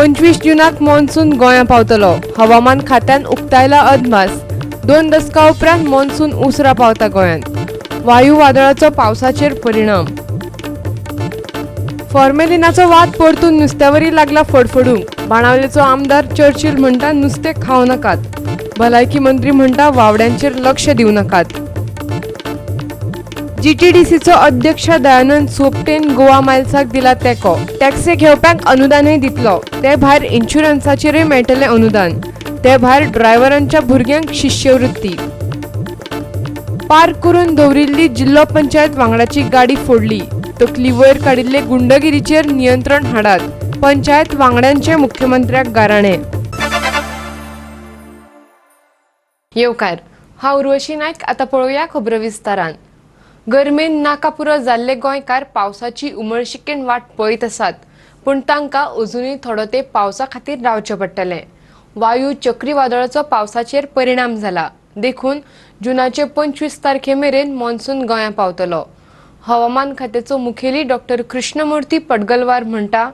25 जुनाक monsoon गोंया पावतलो. हवामान खात्यान उक्तायला अदमास. 2 दसकां उपरांत मॉन्सून उसरा पावता गोंयांत. वायू वादळाचो पावसाचेर परिणाम. फॉर्मेलिनाचो वाद परतून नुस्त्यावरी लागला फडफडूंक. बाणावलेचो आमदार चर्चिल म्हणटा नुस्तें खावं नाकात. भलायकी मंत्री म्हणटा वावड्यांचेर लक्ष दिवं नाकात. जीटीडीसीचो अध्यक्ष दयानंद सोपटेन गोवा मायल्साक दिला तेंको. टॅक्सी घेवप्यांक अनुदानय दितलो. ते भायर इन्शुरन्साचेरूय मेळटलें अनुदान. ते भायर ड्रायव्हरांच्या भुरग्यांक शिश्यवृत्ती. पार्क करून दवरिल्ली जिल्लो पंचायत वांगडाची गाडी फोडली. तकली वयर काडिल्ले गुंडगिरीचेर नियंत्रण हाडात. पंचायत वांगड्यांचे मुख्यमंत्र्याक गाराणें. येवकार, हांव उर्वशी नायक. आतां पळोवया खबरो विस्तारान. गरमेन नाका पुरो जाल्ले गोंयकार पावसाची उमळशिकेन वाट पळयत आसात, पूण तांकां अजुनूय थोडो तेंप पावसा खातीर रावचें पडटलें. वायू चक्रीवादळाचो पावसाचेर परिणाम जाला, देखून जुनाचे 25 तारखे मेरेन मॉन्सून गोंया पावतलो. हवामान खात्याचो मुखेली डॉक्टर कृष्णमूर्ती पडगलवार म्हणटा,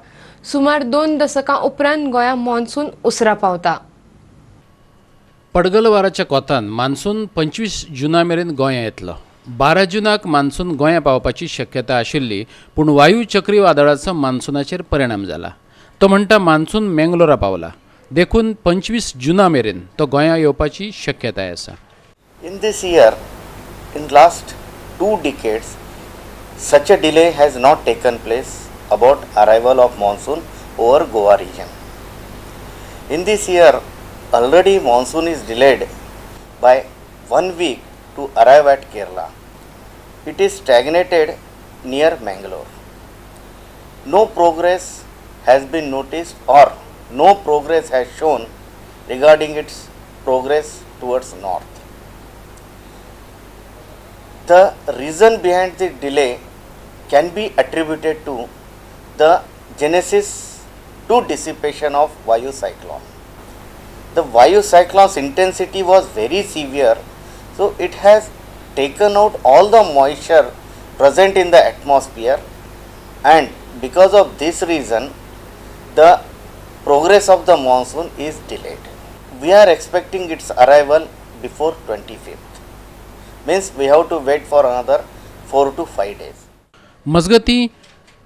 सुमार 2 दसकां उपरांत गोंया मॉन्सून उसरा पावता. पडगलवाराच्या कोतान मान्सून 25 जुना मेरेन गोंया येतलो. 12 जुनाक मान्सून गोंया पावपाची शक्यता आशिल्ली, पूण वायू चक्रीवादळाचो मान्सूनाचेर परिणाम जाला. तो म्हणटा मान्सून मेंगलोरा पावला, देखून 25 जुना मेरेन तो गोंया येवपाची शक्यताय आसा. In this year, in last 2 decades, such a delay has not taken place about arrival of monsoon over Goa region. In this year, already monsoon is delayed by 1 week to arrive at Kerala. It is stagnated near Mangalore. No progress has been noticed or no progress has shown regarding its progress towards north. The reason behind the delay can be attributed to the genesis to dissipation of Vayu cyclone. The Vayu cyclone's intensity was very severe, so it has taken out all the moisture present in the atmosphere, and because of this reason the progress of the monsoon is delayed. We are expecting its arrival before 25th. Means we have to wait for another 4 to 5 days. मजगती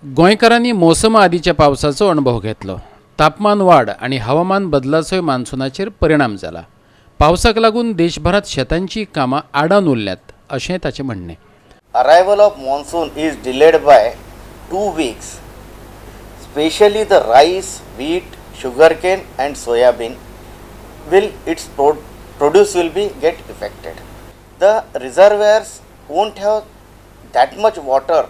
गोंयकारांनी मोसमा आदीच्या पावसाचो अणभव घेतलो. तापमान वाड आनी हवामान बदलाचोय मान्सूनाचेर परिणाम जाला. पावसाक लागून देशभरांत शेतांची कामां आडान उरल्यात अशें ताचें म्हणणें. Arrival of monsoon is delayed by 2 weeks. Especially the rice, wheat, sugarcane and soybean will its produce will be get affected. The reservoirs won't have that much water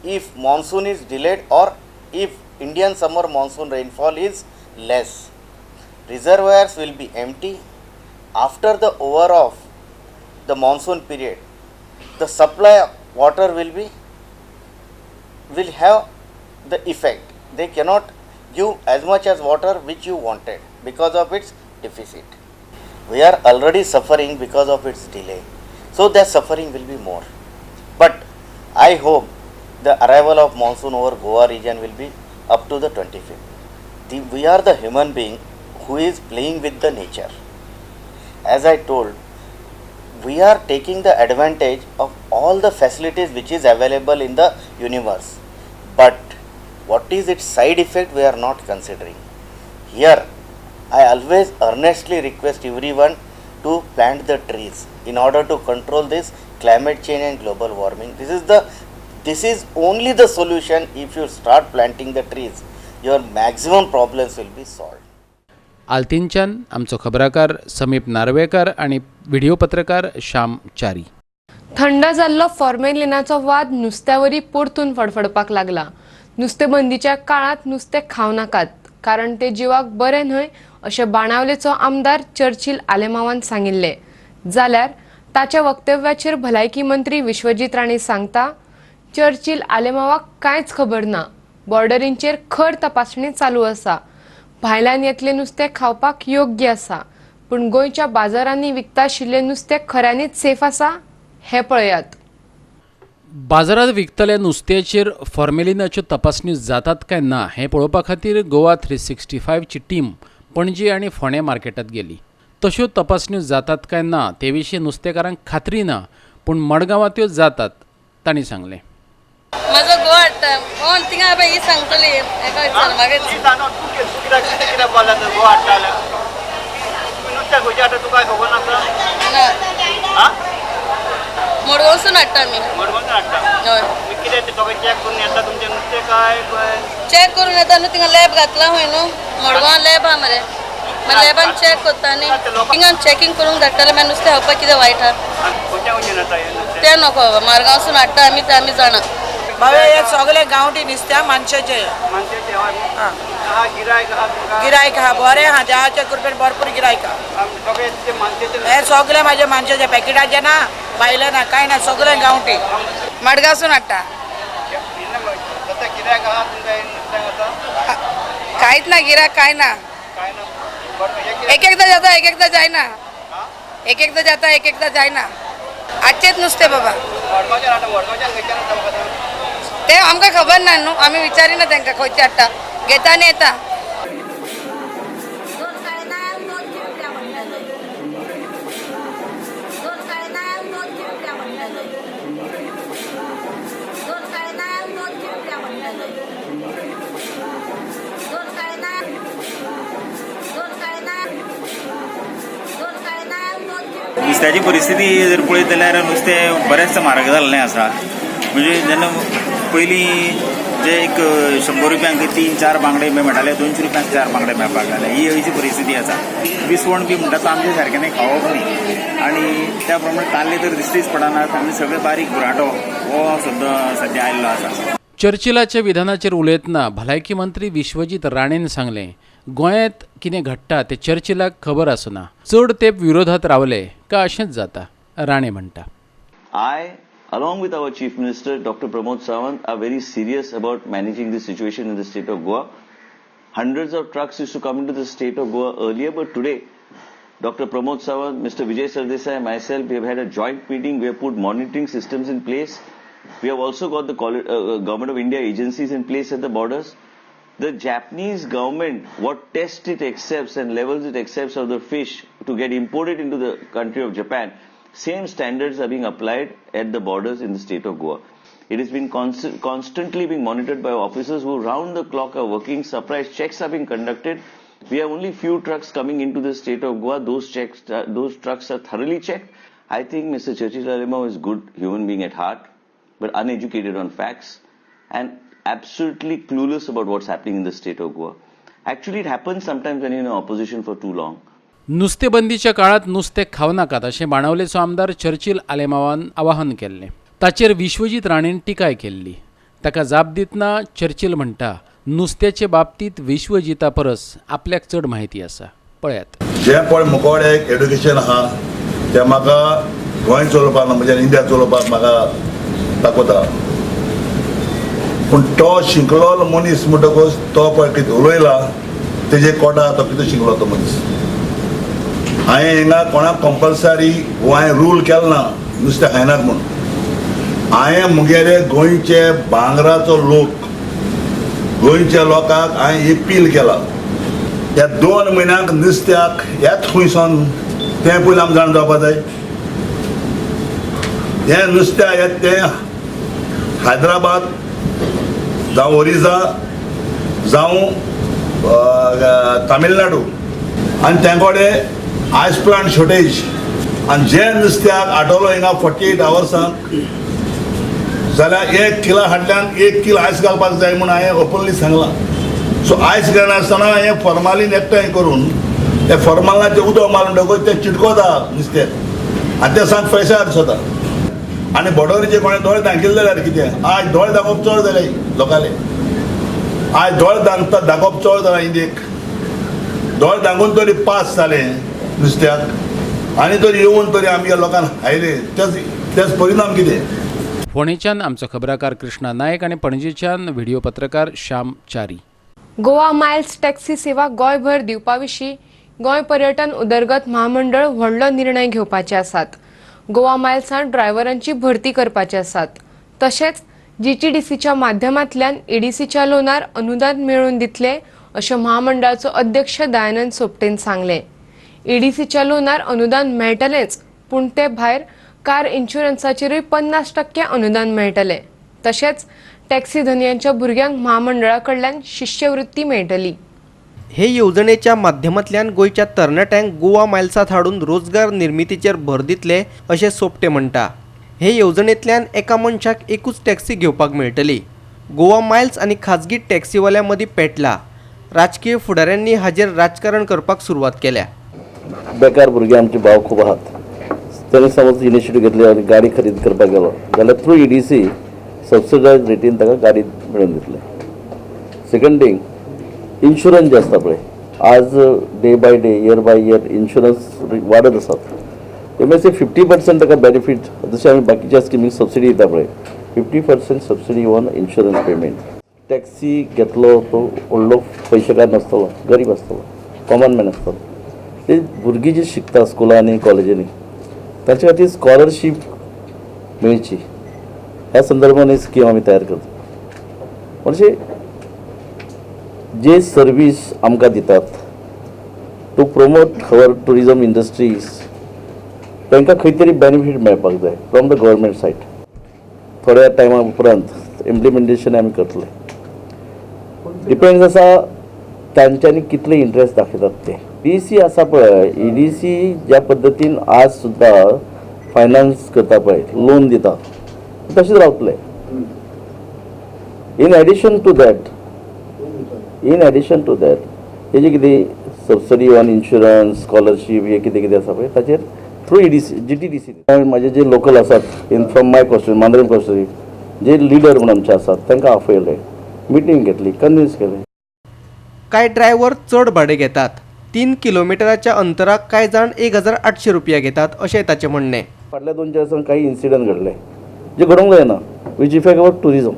if monsoon is delayed or if Indian summer monsoon rainfall is less. Reservoirs will be empty. After the over of the monsoon period, the supply of water will have the effect. They cannot give as much as water which you wanted because of its deficit. We are already suffering because of its delay, so that suffering will be more. But I hope the arrival of monsoon over Goa region will be up to the 25th. We are the human being who is playing with the nature. As I told, we are taking the advantage of all the facilities which is available in the universe, but what is its side effect we are not considering. Here I always earnestly request everyone to plant the trees in order to control this climate change and global warming. This is only the solution. If you start planting the trees, your maximum problems will be solved. आल्तीनच्यान आमचो खबराकार समीप नार्वेकर आनी video पत्रकार श्याम च्यारी. थंड जाल्लो फॉर्मेलिनाचो वाद नुस्त्यावरी परतून फडफडपाक लागला. नुस्तें बंदीच्या काळांत नुस्तें खावं नाकात, कारण ते जिवाक बरें न्हय अशें बाणावलेचो आमदार चर्चिल आलेमावान सांगिल्लें. जाल्यार ताच्या वक्तव्याचेर भलायकी मंत्री विश्वजीत राणे सांगता, चर्चिल आलेमावाक कांयच खबर ना. बॉर्डरींचेर खर तपासणी चालू आसा. भायल्यान येतलें नुस्तें खावपाक योग्य आसा, पूण गोंयच्या बाजारांनी विकता आशिल्लें नुस्तें खऱ्यांनीच सेफ आसा हें पळयात. बाजारांत विकतल्या नुस्त्याचेर फॉर्मेलिनाच्यो तपासणी जातात काय ना हें पळोवपा खातीर गोवा 365ची टीम पणजी आनी फोंडें मार्केटांत गेली. तश्यो तपासण्यो जातात काय ना ते विशीं नुस्तेकारांक खात्री ना, पूण मडगांवां त्यो जातात, तांणी सांगलें. म्हजो घोव हाडटा कोण थिंगा ही सांगतली मडगांवसून हाडटा आमी. चॅक करून येता न्हू, थिंगा लॅब घातला खंय न्हू, मडगांव लॅब आहा मरे, मागीर लॅबान चॅक करता न्ही, थिंगा चॅकींग करूंक धाडटाले. मागीर नुस्तें खावपाक कितें वायट आहा तें नको बाबा, मारगांवसून हाडटा आमी तें आमी जाणा. बाबा हे सगळे गांवठी नुस्त्या मानशाचे गिरायक आहा, बरें आहा, देवाच्या कृपेन भरपूर गिरायक आहा. हे सगळे म्हाजे मानशाचे पॅकेटाचे ना, भायले ना, कांय ना, सगळे गांवठी. मडगांवसून हाडटा. कांयच ना गिरायक, कांय ना. एक एकदा जाता, एक एकदा जायना, एक एकदा जाता, एक एकदा जायना. आजचेच नुस्तें बाबा ते आमकां खबर ना न्हू, आमी विचारिना तांकां खंयचे हाडटा, घेता आनी येता. नुस्त्याची परिस्थिती जर पळयत जाल्यार नुस्तें बरेंच म्हारग जाल्लें आसा. म्हणजे जेन्ना पयलीं जे एक 100 रुपयांक 3-4 बांगडे मेळटाले, 200 रुपयांक 4 बांगडे मेळपाक लागले. ही अशी परिस्थिती आसा. विसवण बी म्हणटा तो आमचे सारकें न्ही, खावप न्ही, आनी त्या प्रमाणे ताल्ले तर दिश्टीच पडनात आनी सगळे बारीक बुराटो हो सुद्दां सद्या आयिल्लो आसा. चर्चिलाच्या विधानाचेर उलयतना भलायकी मंत्री विश्वजीत राणेन सांगलें, गोंयांत कितें घडटा तें चर्चिलाक खबर आसना, चड तेंप विरोधात रावले का अशेंच जाता, राणे म्हणटा. I, along with our Chief Minister Dr. Pramod Sawant, are very serious about managing the situation in the state of Goa. Hundreds of trucks used to come into the state of Goa earlier, but today Dr. Pramod Sawant, Mr. Vijay Sardesai, myself, we have had a joint meeting. We have put monitoring systems in place. We have also got the Government of India agencies in place at the borders. The Japanese government, what test it accepts and levels it accepts of the fish to get imported into the country of Japan, same standards are being applied at the borders in the state of Goa. It has been constantly being monitored by officers who round the clock are working. Surprise checks are being conducted. We have only few trucks coming into the state of Goa. Those trucks are thoroughly checked. I think Mr. Churchill Alemao is a good human being at heart, but uneducated on facts and absolutely clueless about what's happening in the state of Goa. Actually, it happens sometimes when you're in opposition for too long. नुस्तेबंदीच्या काळात नुस्तें खावं नाकात अशें बाणावलेचो आमदार Churchill आलेमावान आवाहन केल्लें. ताचेर विश्वजीत राणेन टिकाय केल्ली. ताका जाप दितना चर्चिल म्हणटा, नुस्त्याचे बाबतींत विश्वजिता परस आपल्याक चड म्हायती आसा. पळयात. जे पळय मुकोडे एक एड्युकेशन आहा तें म्हाका गोंय चलोवपाक म्हणजे इंडिया चलोवपाक म्हाका दाखोवता, पूण तो शिकलो मनीस म्हणटकच तो पळय कितें उलयला तेजे कोटा तो कितें शिकलो तो मनीस. हांवें हिंगा कोणाक कंपल्सरी वो हांवें रूल केलो ना नुस्तें खायनात म्हूण. हांवें मुगेले गोंयचे भांगराचो लोक, गोंयच्या लोकांक हांवें अपील केला, ह्या 2 म्हयन्यांक नुस्त्याक येत खंयसान तें पयलीं आमी जाण जावपा जाय. हें नुस्त्या येत तें हैदराबाद जावं ओरिसा जावं तामिळनाडू, आनी तें कडेन आयस प्लांट शॉर्टेज, आनी जे नुस्त्याक आटवलो हिंगा 48 आवर्सांक जाल्यार 1 किलो हाडल्यान 1 किलो आयस घालपाक जाय म्हूण हांवें ओपनली सांगलां. सो आयस घालनासतना हें फॉर्मालीन एकठांय करून ते फॉर्मालिनाचें उदक मारून म्हणटकच तें चिटकोता नुस्तें आनी तें सामकें फ्रेशार दिसता. आनी बॉर्डरीचे कोणें दोळे दाखयले जाल्यार कितें, आज दोळे दाखोवप चड जालें लोकांले, आज दोळे दाखता दाखोवप चड जालां इंडियेक. दोळे दाखोवन तरी पास जालें नुस्त्याक आनी तरी येवन तरी आमच्या लोकांक आयले, तेच परिणाम कितें. फोंडेच्यान आमचो खबराकार कृष्णा नायक आनी पणजेच्यान व्हिडिओ पत्रकार श्याम च्यारी. गोवा मायल्स टॅक्सी सेवा गोंयभर दिवपा विशीं गोंय पर्यटन उदरगत म्हामंडळ व्हडलो निर्णय घेवपाचे आसात. गोवा मायल्सान ड्रायव्हरांची भरती करपाचे आसात. तशेंच जीटीडीसीच्या माध्यमांतल्यान ईडीसीच्या लोनार अनुदान मेळोवन दितले अशें म्हामंडळाचो अध्यक्ष दयानंद सोपटेन सांगलें. ईडीसीच्या लोनार अनुदान मेळटलेंच, पूण ते भायर कार इन्शुरन्साचेरूय 50% अनुदान मेळटलें. तशेंच टॅक्सी धनयांच्या भुरग्यांक म्हामंडळा कडल्यान शिश्यवृत्ती मेळटली. हे येवजणेच्या माध्यमांतल्यान गोंयच्या तरणाट्यांक गोवा मायल्सांत हाडून रोजगार निर्मितीचेर भर दितले अशें सोपटे म्हणटा. हे येवजणेंतल्यान एका मनशाक एकूच टॅक्सी घेवपाक मेळटली. गोवा मायल्स आनी खाजगी टॅक्सीवाल्यां मदीं पेटला. राजकीय फुडाऱ्यांनी हाजेर राजकारण करपाक सुरवात केल्या. बेकार भुरगे आमचे भाव खूब आहात, ताणें समज इनिशिएटीव घेतली आनी गाडी खरेदी करपाक गेलो जाल्यार थ्रू ईडीसी सबसिडायज रेटीन ताका गाडी मेळोवन दितले. सेकंड थिंग, इन्शुरन्स जे आसता पळय, आज day by day year by year insurance वाडत आसात. तेमेचे 50% ताका बेनिफीट, जशें आमी बाकीच्या स्किमीक सबसिडी दिता पळय, 50% subsidy on insurance payment. Taxi घेतलो तो व्हडलो पयशेकार नासतलो, गरीब आसतलो, कॉमन मॅन आसतलो. ते भुरगीं जी शिकता स्कुलांनी कॉलेजींनी तांचे खातीर स्कॉलरशीप मेळची ह्या संदर्भान ही स्कीम आमी तयार करता. म्हणजे जे सर्वीस आमकां दितात to promote our tourism industries, तांकां खंय तरी बेनिफीट मेळपाक जाय फ्रॉम the government side. थोड्या टायमा उपरांत इम्प्लिमेंटेशन आमी करतले. डिपेंड्स आसा तांच्यांनी कितले इंट्रस्ट दाखयतात ते. डी सी आसा पळय, ई डी सी ज्या पद्दतीन आज सुद्दां फायनान्स करता पळय, लोन दिता, तशेंच रावतले. In addition to that हे जे कितें सबसिडी ऑन इन्शुरन्स, स्कॉलरशीप, हे कितें कितें आसा पळय ताचेर थ्रू ईडीसी जीटीडीसी. म्हाजे जे लोकल आसात in from my constituency, Mandrem constituency, J leader म्हूण आमचे आसात तांकां आपयले, मिटींग घेतली, कन्विन्स केलें. कांय ड्रायव्हर चड भाडें घेतात. 3 किलोमिटराच्या अंतराक कांय जाण 1800 रुपया घेतात अशें ताचें म्हणणें. फाटल्या 2-4 दिसांक काही इन्सिडंट घडले जे घडोवंक जायना, which effect our tourism.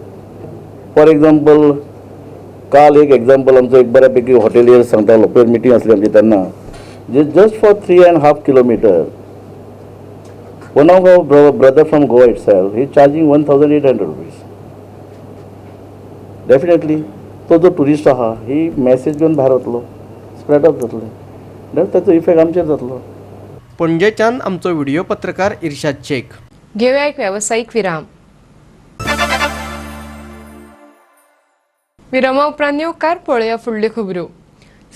For example, काल एक एग्जाम्पल आमचो एक बऱ्यापैकी हॉटेलियर सांगतालो, पयर मिटींग आसली आमची तेन्ना, जे just for 3.5 kilometre one of our brother from Goa itself he charging 1800 rupees. Definitely तो जो ट्युरिस्ट आहा ही मॅसेज घेवन भायर वतलो, स्प्रेड अप जातलें, ताचो इफेक्ट आमचेर जातलो. पणजेच्यान आमचो व्हिडिओ पत्रकार इर्शाद शेख. घेवया एक वेवसायीक विराम. विरामा उपरांत येवकार पळोवया फुडल्यो खबरो.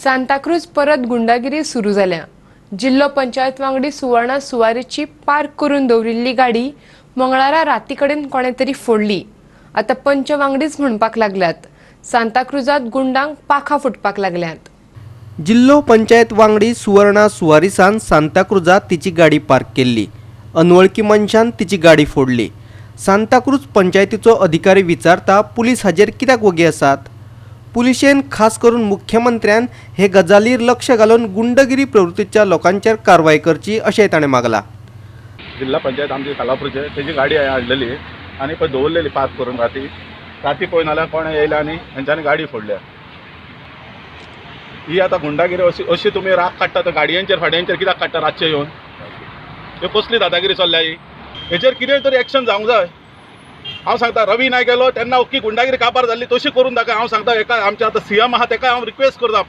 सांताक्रूज परत गुंडागिरी सुरू जाल्या. जिल्लो पंचायत वांगडी सुवर्णा सुवारीची पार्क करून दवरिल्ली गाडी मंगळारा राती कडेन कोणें तरी फोडली. आतां पंच वांगडीच म्हणपाक लागल्यात सांताक्रुजांत गुंडांक पाखां फुटपाक लागल्यात. जिल्लो पंचायत वांगडी सुवर्णा सुवारीसान सांताक्रुजांत तिची गाडी पार्क केल्ली. अनवळखी मनशान तिची गाडी फोडली. सांताक्रूज पंचायतीचो अधिकारी विचारता पुलीस हाजेर कित्याक वगी आसात? पुलिशेन खास करून मुख्यमंत्र्यान हे गजालीर लक्ष घालून गुंडगिरी प्रवृत्तीच्या लोकांचेर कारवाय करची अशें ताणें मागला. जिल्हा पंचायत आमची खालापूरचे तेजी गाडी हांवें हाडलेली आनी पळय दवरलेली पार्क करून राती राती पळय नाल्यार कोणें येयला आनी हेंच्यांनी गाडी फोडल्या. ही आतां गुंडागिरी अशी अशी तुमी राग काडटा तर गाडयांचेर फाड्यांचेर कित्याक काडटा रातचे येवन? ह्यो कसली दादागिरी चल्ल्या ही? हेचेर कितें तरी एक्शन जावंक जाय. हांव सांगता रवी नायक गेलो तेन्ना ओके गुंडागिरी काबार जाल्ली तशी करून दाखय. हांव सांगता एका आमचे आतां सीएम आहा तेका हांव रिक्वेस्ट करता,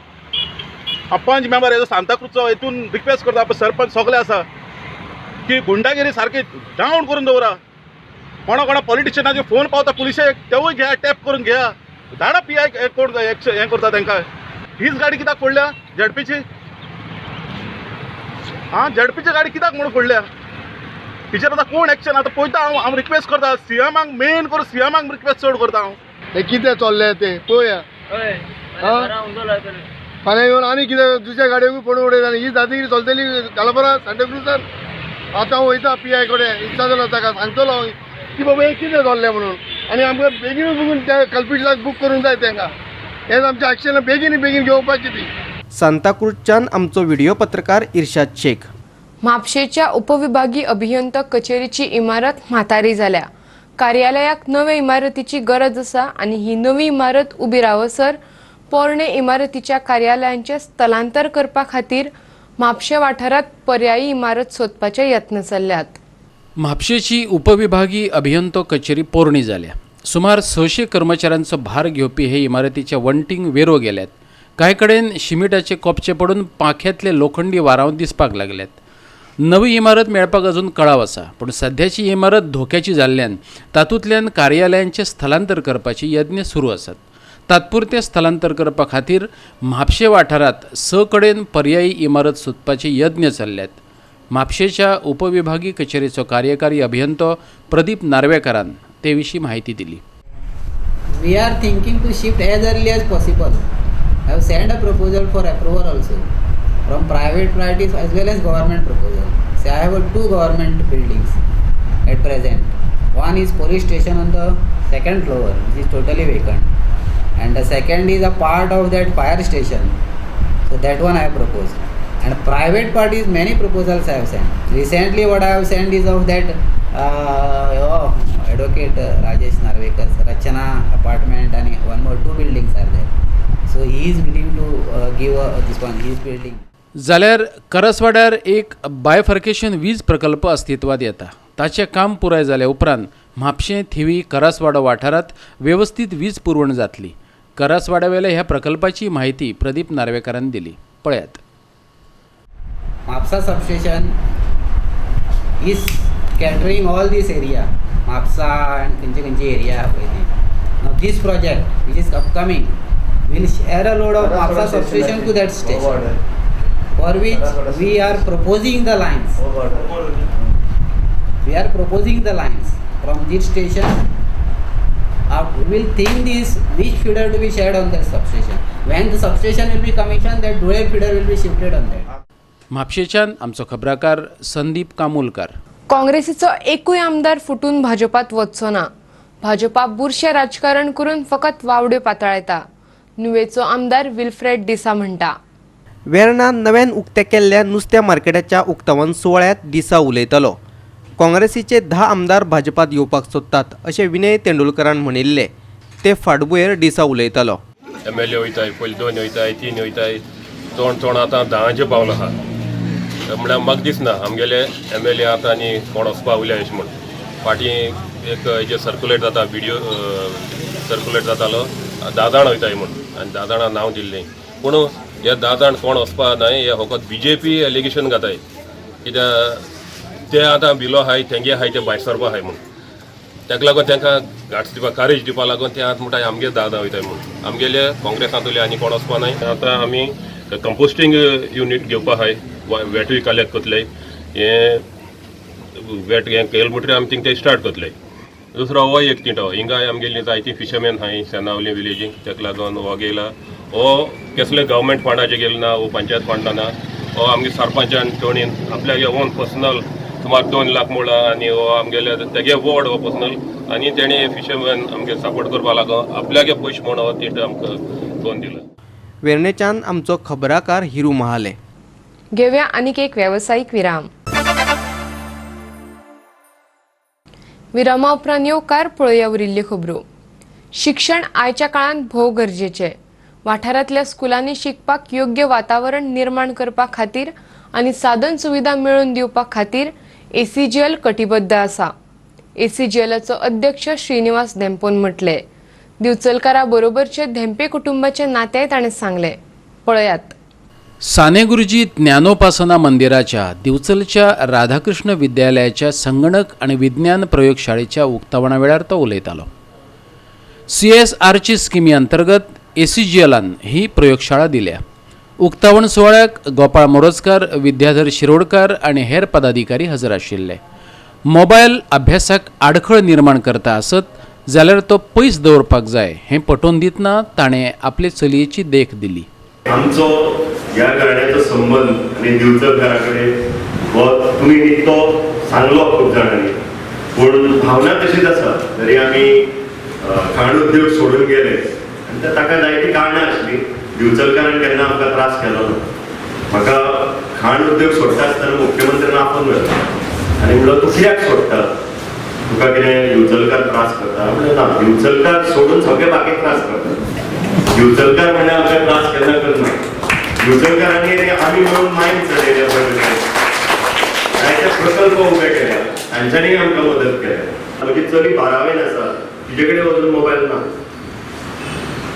हांव पंच मेंबर हेजो सांताक्रूजचो हेतून रिक्वेस्ट करता, सरपंच सगळे आसा की गुंडागिरी सारकी डावन करून दवरा. कोणा कोणा पॉलिटिशियनाचे फोन पावता पुलिशेक तेवूय घेया, टॅप करून घेया, धाडा पी I कोण हें करता तांकां. हीच गाडी कित्याक फोडल्या झेडपीची? आं, झेडपीची गाडी कित्याक म्हणून फोडल्या? हिचेर आतां कोण एक्शन आतां पळयता. हांव हांव रिक्वेस्ट करता सीएमाक, मेन करून सीएमाक रिक्वेस्ट चड करता हांव. हें कितें चल्लें तें पळोवया. फाल्यां येवन आनी कितें दुसऱ्या गाडयेकूय पडून उडयता. ही दादागिरी चलतली कालापरा सांताक्रुजान. आतां हांव वयता पी I कडेन विचारतलो ताका, सांगतलो हांव की बाबा हें कितें चल्लें म्हणून. आनी आमकां बेगीन बेगीन त्या कल्पिटाक बूक करूंक जाय तांकां. हें आमचें एक्शन बेगीन बेगीन घेवपाची ती. सांताक्रूजच्यान आमचो व्हिडिओ पत्रकार इर्शाद शेख. म्हापशेच्या उपविभागीय अभियंता कचेरीची इमारत म्हातारी जाल्या. कार्यालयाक नवे इमारतीची गरज आसा आनी ही नवी इमारत उबी रावसर पोरणे इमारतीच्या कार्यालयांचे स्थलांतर करपा खातीर म्हापशे वाठारांत पर्यायी इमारत सोदपाचे यत्न चल्ल्यात. म्हापशेची उपविभागी अभियंतो कचेरी पोरणी जाल्या. सुमार 600 कर्मचाऱ्यांचो भार घेवपी हे इमारतीच्या वण्टींक वेरो गेल्यात. कांय कडेन शिमिटाचे कोपचे पडून पांख्यांतले लोखंडी वारांव दिसपाक लागल्यात. नवी इमारत मेळपाक अजून कळाव आसा, पूण सध्याची इमारत धोक्याची जाल्ल्यान तातूंतल्यान कार्यालयांचें स्थलांतर करपाची यत्न सुरू आसात. तात्पुरतें स्थलांतर करपा खातीर म्हापशे वाठारांत 6 कडेन पर्यायी इमारत सोदपाचे यत्न चल्ल्यात. म्हापशेच्या उपविभागी कचेरीचो कार्यकारी अभियंतो प्रदीप नार्वेकारान ते विशीं म्हायती दिली. We are thinking to shift as early as possible. I have sent a proposal for approval also from private parties as well as government proposal. So I have 2 government buildings at present. One is police station on the second floor, which is totally vacant, and the second is a part of that fire station. So that one I have proposed. And private parties, many proposals I have sent. Recently what I have sent is of that Advocate Rajesh Narvekar's Rachana apartment, and one more 2 buildings are there. So he is willing to give this one, his building. जाल्यार करसवाड्यार एक bifurcation वीज प्रकल्प अस्तित्वात येता. ताचें काम पुराय जाल्या उपरांत म्हापशें, थिवी, करासवाडो वाठारांत वेवस्थीत वीज पुरवण जातली. करासवाड्यावेल्या ह्या प्रकल्पाची म्हायती प्रदीप नार्वेकारान दिली. पळयात. Mapusa substation is catering all this area, Mapusa and खंयचे खंयचे एरिया पळय ती. Now this project which is upcoming will share a load of Mapusa substation to that station, for which we are proposing the lines. We are proposing the lines from this station. We will think this which feeder to be shared on that substation. When the substation will be commissioned, that dual feeder will be shifted on that. म्हापशेच्यान आमचो खबराकार संदीप कामुलकार. काँग्रेसीचो एकूय आमदार फुटून भाजपात वचचो ना. भाजपा बुरशें राजकारण करून फकत वावड्यो पातळायता, नुवेचो आमदार विल्फ्रेड डिसा म्हणटा. वेर्णा नव्यान उक्त्या केल्ल्या नुस्त्या मार्केटाच्या उक्तावण सुवाळ्यात डिसा उलयतालो. काँग्रेसीचे 10 आमदार भाजपात येवपाक सोदतात अशें विनय तेंडुलकरान म्हणिल्लें. ते फाटभुंयेर डिसा उलयतालो. MLA वयताय, पयलीं 2 वयताय, 3 वयताय, चोण चोण आतां 10 पावलो आहा. म्हळ्यार म्हाका दिसना आमगेले MLA आतां आनी कोण वचपा उरल्या अशें म्हूण. फाटीं एक हेजे सर्कुलेट जाता, विडियो सर्कुलेट जातालो, 10 जाण वयताय म्हूण, आनी 10 जाणां नांव दिल्लीं. पूण हे 10 जाण कोण वचपा न्हय, हे फकत BJP allegation घाताय. कित्याक ते आतां बिलो आहाय, तेंगे आहाय, ते भायर सरपा आहाय म्हूण. ताका लागून तांकां गाट्स दिवपा, कारेज दिवपा लागून ते आतां म्हणटा आमगे 10 जाण वयताय म्हूण. आमगेले काँग्रेसांतले आनी कोण वचपा न्हय. आतां आमी कंपोस्टींग युनीट घेवपा आहाय, वेटूय कलेक्ट करतले, हें वेट हें केलें म्हणटकीर आमी थिंग ते स्टार्ट करतले. दुसरो हो एक तिंटो हिंगा आमगेली जायती फिशरमॅन आहाय सेनावली विलेजीक, ताका लागून हो गेला. हो कसले गव्हर्मेंट फंडाचे गेले ना, हो पंचायत फंडा ना, हो आमगे सरपंचान टोणीन आपल्यागे ओन पर्सनल सुमार 2 लाख मुळा, आनी हो आमगेले तेगे वॉर्ड हो पर्सनल, आनी तेणी फिशरमॅन आमगे सपोर्ट करपा लागून आपल्यागे पयशे म्हूण हो तिंटो आमकां लोन दिला. वेर्णेच्यान आमचो खबराकार हिरू महाले. घेवया आनीक एक वेवसायीक विराम. विरामा उपरांत येवकार पळोवया उरिल्ल्यो खबरो. शिक्षण आयच्या काळांत भोव गरजेचें. वाठारांतल्या स्कुलांनी शिकपाक योग्य वातावरण निर्माण करपा खातीर आनी साधन सुविधा मेळोवन दिवपा खातीर ACGL कटिबद्ध आसा. ACGLचो अध्यक्ष श्रीनिवास धेंपोन म्हटलें. दिवचलकारा बरोबरचे धेंपे कुटुंबाचे नातें ताणें सांगलें. पळयात. साने गुरुजी ज्ञानोपासना मंदिराच्या दिवचलच्या राधाकृष्ण विद्यालयाच्या संगणक आनी विज्ञान प्रयोगशाळेच्या उक्तावणा वेळार तो उलयतालो. CSRची स्किमी अंतर्गत ACGLान ही प्रयोगशाळा दिल्या. उक्तावण सुवाळ्याक गोपाळ मोरजकार, विद्याधर शिरोडकर आनी हेर पदाधिकारी हजर आशिल्ले. मोबायल अभ्यासाक आडखळ निर्माण करता आसत जाल्यार तो पयस दवरपाक जाय हें पटोवन दितना ताणें आपले चलयेची देख दिली. आमचो ह्या घराण्याचो संबंद आनी दिवचलकारा कडेन हो तुमी न्ही तो सांगलो खूब जाणांनी, पूण भावना तशीच आसा. तरी आमी खाण उद्योग सोडून गेले आनी ताका जायतीं कारणां आसलीं. दिवचलकारान केन्ना आमकां त्रास केलो ना. म्हाका खाण उद्योग सोडटा आसतना मुख्यमंत्र्यान आपोवन व्हेलो आनी म्हणलो तूं कित्याक सोडटा, तुका कितें दिवचलकार त्रास करता? म्हणलें ना, दिवचलकार सोडून सगळे बाकी त्रास करता. दिवचलकार म्हणल्यार आमकां त्रास केन्ना करना. दिवचलकारांनी आमी म्हणून मायन चलयल्या पळय. जायते प्रकल्प उबे केल्या, तांच्यांनी आमकां मदत केल्या. म्हजी चली 12वेन आसा, तिजे कडेन अजून मोबायल ना,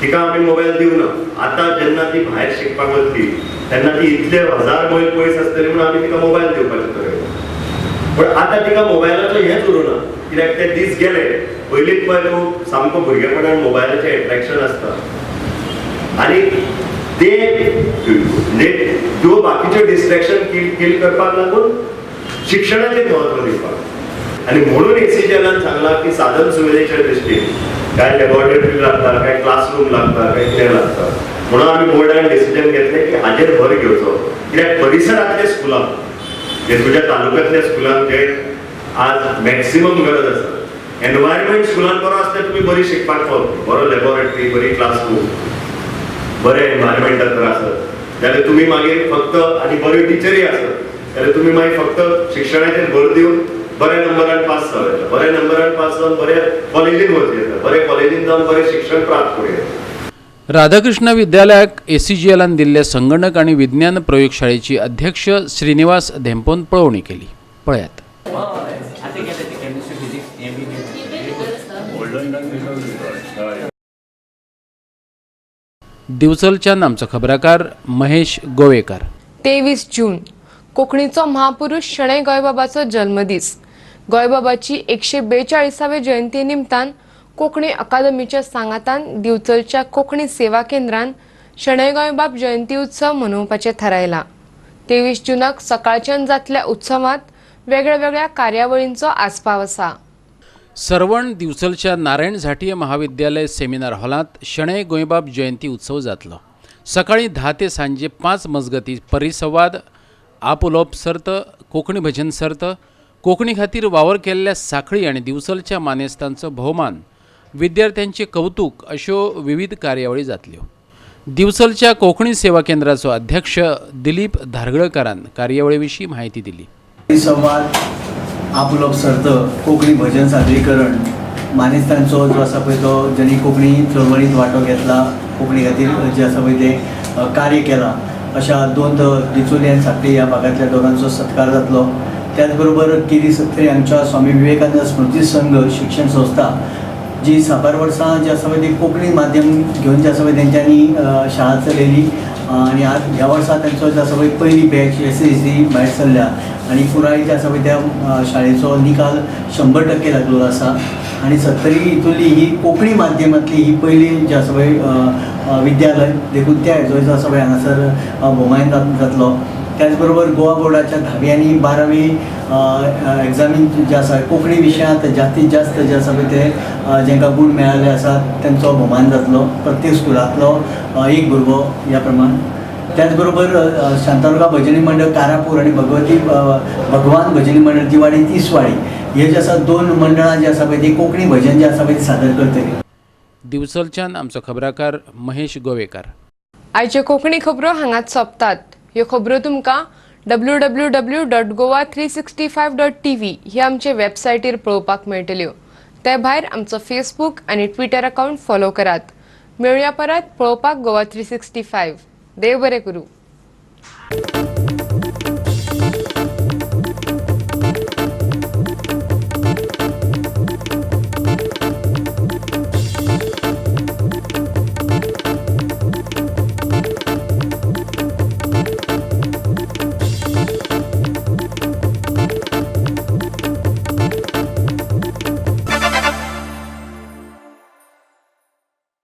तिका आमी मोबायल दिवना. आतां जेन्ना ती भायर शिकपाक वतली तेन्ना ती इतले 1000 मैल पयस आसतली म्हणून आमी तिका मोबायल दिवपाचें थरयलें. पूण आतां तिका मोबायलाचो हेंच उरूना, कित्याक ते दीस गेले. पयलींच पळय तूं सामको भुरगेपणान मोबायलाचें एट्रेक्शन आसता आनी ते म्हणजे त्यो बाकीच्यो डिस्ट्रेक्शन किल करपाक लागून शिक्षणाचेर म्हत्व दिवपाक. आनी म्हणून एसीजीएलान सांगलां की साधन सुविधेच्या दृश्टीन काय लॅबोरेटरी लागता, काय क्लासरूम लागता, काय कितें लागता, म्हणून आमी बोर्डान डिसिजन घेतलें की हाजेर भर घेवचो. कित्याक परिसरांतल्या स्कुलांक, जे तुज्या तालुक्यांतल्या स्कुलांक जे आज मॅक्सिमम गरज आसा. एनवायरमेंट स्कुलान बरो आसल्यार तुमी बरी शिकपाक पावतली, बरो लॅबोरेटरी, बरी क्लासरूम, बरें एनवायरमेंटात जर आसत जाल्यार तुमी मागीर फक्त, आनी बऱ्यो टिचरी आसत जाल्यार तुमी मागीर फक्त शिक्षणाचेर भर दिवन बऱ्या नंबरान पास जावं येता, बऱ्या नंबरान पास जावन बऱ्या कॉलेजीन वचूं येता, बऱ्या कॉलेजीन जावन बरें शिक्षण प्राप्त करूं येता. राधाकृष्ण विद्यालयाक एसीजीएलान दिल्ले संगणक आनी विज्ञान प्रयोगशाळेची अध्यक्ष श्रीनिवास धेंपोन पळोवणी केली. पळयात. दिवचलच्यान आमचो खबराकार महेश गोवेकर. 23 जून कोंकणीचो महापुरुष शणै गोंयबाबाचो जल्मदीस. गोंयबाबाची 142वे जयंती निमतान कोंकणी अकादमीच्या सांगातान दिवचलच्या कोंकणी सेवा केंद्रान शणै गोंयबाब जयंती उत्सव मनोवपाचें थारायला. 23 जूनाक सकाळच्यान जातल्या उत्सवांत वेगळ्यावेगळ्या कार्यावळींचो आस्पाव आसा. सर्वण दिवचलच्या नारायण झांट्ये महाविद्यालय सेमिनार हॉलांत शणै गोंयबाब जयंती उत्सव जातलो. सकाळीं 10 ते सांजे 5 मजगतीं परिसंवाद, आपउलोवप सर्त, कोंकणी भजन सर्त, कोंकणी खातीर वावर केल्ल्या सांखळी आनी दिवचलच्या मानेस्तांचो भोवमान, विद्यार्थ्यांचें कवतूक अश्यो विविध कार्यावळी जातल्यो. दिवचलच्या कोंकणी सेवा केंद्राचो अध्यक्ष दिलीप धारगळकारान कार्यावळी विशीं म्हायती दिली. परिसंवाद, आपउलोवप सर्त, कोंकणी भजन सादरीकरण, मानेस्तांचो जो आसा पळय तो ज्यांनी कोंकणी चळवळींत वांटो घेतला, कोंकणी खातीर जें आसा पळय तें कार्य केलां, अशा 2 दिचोली आनी साखळी ह्या भागांतल्या दोगांचो सत्कार जातलो. त्याच बरोबर केरी सत्तरी हांगच्या स्वामी विवेकानंद स्मृती संघ शिक्षण संस्था जी साबार वर्सां जी आसा पळय ती कोंकणी माध्यम घेवन जे आसा पळय तेंच्यांनी शाळा चलयली आनी आज ह्या वर्सा तेंचो जो आसा पळय पयली बॅच SSC भायर सरल्या आनी पुराय जे आसा पळय त्या शाळेचो निकाल 100% लागलेलो आसा. आनी सत्तरी हितूंतली ही कोंकणी माध्यमांतली ही पयली जी आसा पळय विद्यालय, देखून त्या हेजो जो आसा पळय हांगासर भोवमान जातलो. त्याच बरोबर गोवा बोर्डाच्या 10वी आनी 12वी एग्जामीन जे आसा कोंकणी विशयांत जास्तीत जास्त जे आसा पळय ते जांकां गूण मेळिल्ले आसात तेंचो भोवमान जातलो, प्रत्येक स्कुलांतलो एक भुरगो ह्या प्रमाण. त्याच बरोबर शांतादुर्गा भजनी मंडळ कारापूर आनी भगवान भजनी मंडळ दिवाडी तिसवाडी हे जे आसा 2 मंडळां जी आसा पळय ती कोंकणी भजन जे आसा पळय ती सादर करतली. दिवचलच्यान आमचो खबराकार महेश गोवेकर. आयच्यो कोंकणी खबरो हांगाच सोंपतात. ह्यो खबरो तुमकां www.goa365.tv ही आमचे वेबसायटीर पळोवपाक मेळटल्यो. ते भायर आमचो फेसबूक आनी ट्विटर अकावंट फॉलो करात. मेळुया परत पळोवपाक गोवा 365. देव बरें करूं.